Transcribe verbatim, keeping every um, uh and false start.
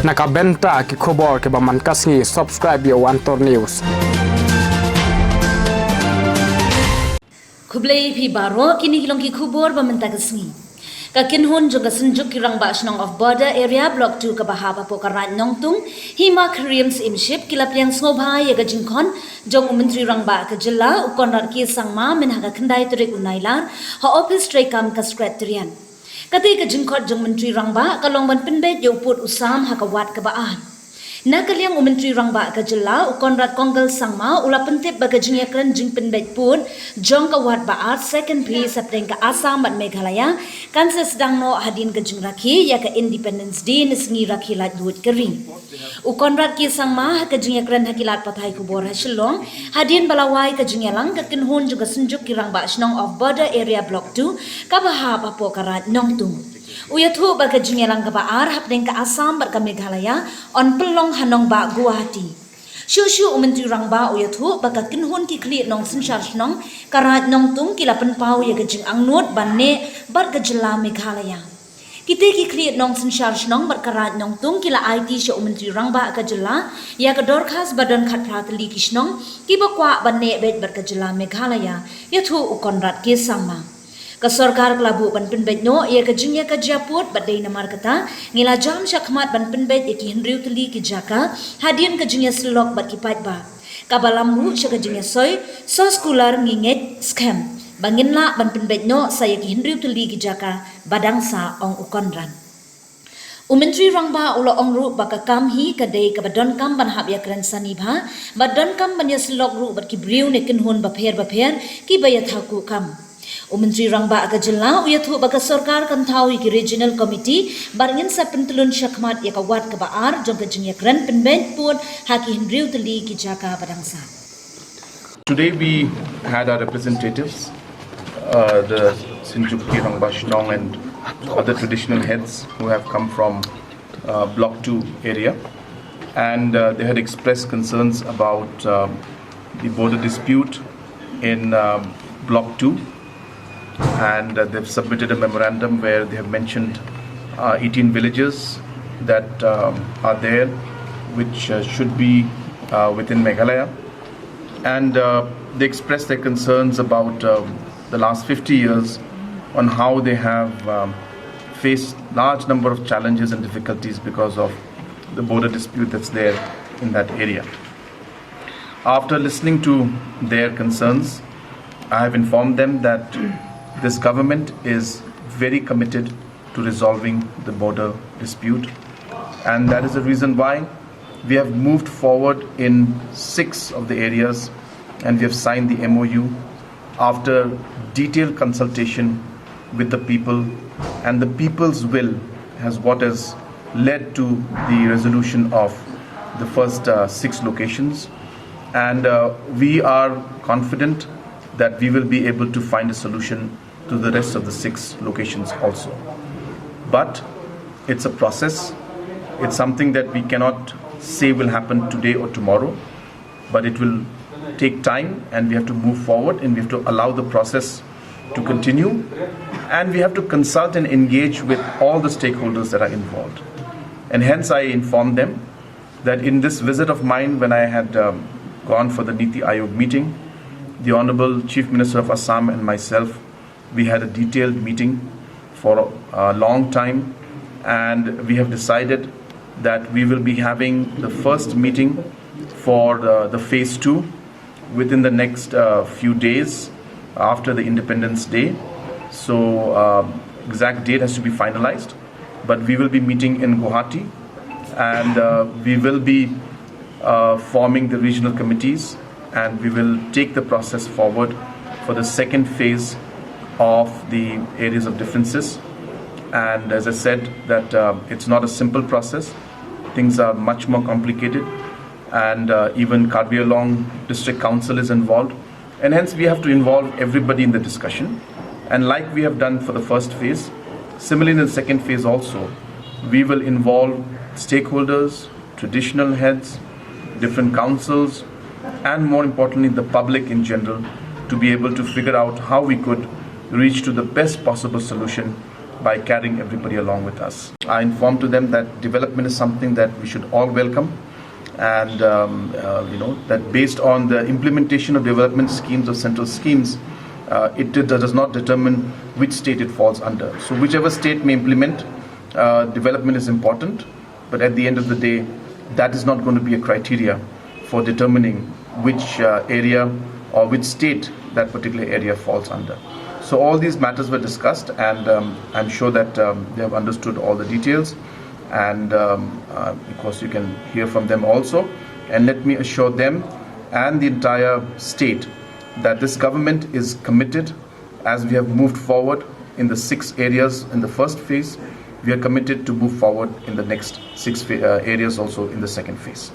Na ka bynta ki khubor kiba man ka sngi, subscribe ïa u Antor News. Khublei phi baroh, kine ki long ki khubor ba mynta ka sngi. Ka kynhun jong ka Synjuk ki Rangbah Shnong of Border Area Block two kaba hap hapoh ka Raid Nongtung, Hima Khyriem Syiemship, ki la pdiang sngewbha ïa ka jingkhot jong u Myntri Rangbah ka jylla, u Conrad K Sangma, mynha ka khyndai tarik u Nailar, ha ophis treikam ka Secretariat. Kata ka jingkhot jong u Myntri Rangbah ka long ban pynbeit ïa u pud u sam ha ka ward kaba ar. Na ka liang u Myntri Rangbah ka jylla, u Conrad Kongkal Sangma, u la pyntip ba ka jingïakren jingpynbeit pud jong ka ward ba ar, second phase, hapdeng ka Assam bad Meghalaya, kan sa sdang noh hadien ka jingrakhe ïa ka Independence Day, na sngi rakhe laitluid ka ri. U Conrad K Sangma ha ka jingïakren ha ki lad pathai khubor ha Shillong hadien ba la wai ka jingïalang ka kynhun jong ka Synjuk ki Rangbah Shnong of Border Area Block two kaba hap hapoh ka Raid Nongtung. U ïathuh ba ka jingïalang kaba ar hapdeng ka Assam bad ka Meghalaya yn pynlong ha nongbah Guwahati. Shuh shuh u Myntri Rangbah u ïathuh ba ka kynhun ki khlieh nongsynshar shnong ka Raid Nongtung ki la pynpaw ïa ka jingangnud ban neh bad ka jylla Meghalaya. Kita ki khlieh nongsynshar shnong bad ka Raid Nongtung ki la aiti sha u Myntri Rangbah ka jylla ïa ka dorkhas ba don khatphra tylli ki shnong kiba kwah ban neh beit bad ka jylla Meghalaya, ïathuh u Conrad K Sangma. Ka sorkar ka la buh ban pynbeit noh ïa ka jingïakajia pud bad dei namar kata ngi la jam shakhmat ban pynbeit ïa ki hynriew tylli ki jaka hadien ka jingïasyllok bad ki paidbah. Kaba lam ruh sha ka jingïasoi, soskular ngi ngeit skhem ba ngin lah ban pynbeit noh sa ïa ki hynriew tylli ki jaka ba dang sah, ong u Conrad. U Myntri Rangbah u la ong ruh ba ka kam hi ka dei kaba donkam ban hap ïakren sani bha, bad donkam ban ïasyllok ruh bad ki briew ne kynhun bapher bapher kiba ïathaw kuh kam. U Myntri Rangbah ka jylla u ïathuh ba ka sorkar kan thaw ïa ki Regional Committee bad ngin sa pyntlun shakhmat ïa ka ward kaba ar jong ka jingïakren pynbeit pud ha ki hynriew tylli ki jaka ba dang sah. Today we had our representatives, uh, the Synjuk ki Rangbah Shnong and other traditional heads who have come from uh, Block two area, and uh, they had expressed concerns about um, the border dispute in um, Block two, and uh, they've submitted a memorandum where they have mentioned uh, eighteen villages that um, are there, which uh, should be uh, within Meghalaya, and uh, they expressed their concerns about um, the last fifty years on how they have um, faced large number of challenges and difficulties because of the border dispute that's there in that area. After listening to their concerns, I have informed them that this government is very committed to resolving the border dispute, and that is the reason why we have moved forward in six of the areas and we have signed the M O U after detailed consultation with the people, and the people's will has what has led to the resolution of the first uh, six locations. And uh, we are confident that we will be able to find a solution to the rest of the six locations also. But it's a process. It's something that we cannot say will happen today or tomorrow, but it will take time, and we have to move forward, and we have to allow the process to continue, and we have to consult and engage with all the stakeholders that are involved. And hence I informed them that in this visit of mine, when I had um, gone for the Niti Aayog meeting, the Honorable Chief Minister of Assam and myself, we had a detailed meeting for a long time, and we have decided that we will be having the first meeting for the, the phase two within the next uh, few days after the Independence Day. So, uh, exact date has to be finalized, but we will be meeting in Guwahati, and uh, we will be uh, forming the regional committees, and we will take the process forward for the second phase of the areas of differences. And as I said, that uh, it's not a simple process. Things are much more complicated, and uh, even Karbi Anglong District Council is involved, and hence we have to involve everybody in the discussion. And like we have done for the first phase, similarly in the second phase also, we will involve stakeholders, traditional heads, different councils, and more importantly, the public in general, to be able to figure out how we could reach to the best possible solution by carrying everybody along with us. I informed to them that development is something that we should all welcome, and um, uh, you know that based on the implementation of development schemes or central schemes, uh, it, it does not determine which state it falls under. So whichever state may implement, uh, development is important, but at the end of the day, that is not going to be a criteria for determining which uh, area or which state that particular area falls under. So all these matters were discussed, and um, I'm sure that um, they have understood all the details. And um, uh, of course, you can hear from them also. And let me assure them and the entire state that this government is committed, as we have moved forward in the six areas in the first phase, we are committed to move forward in the next six uh, areas also in the second phase.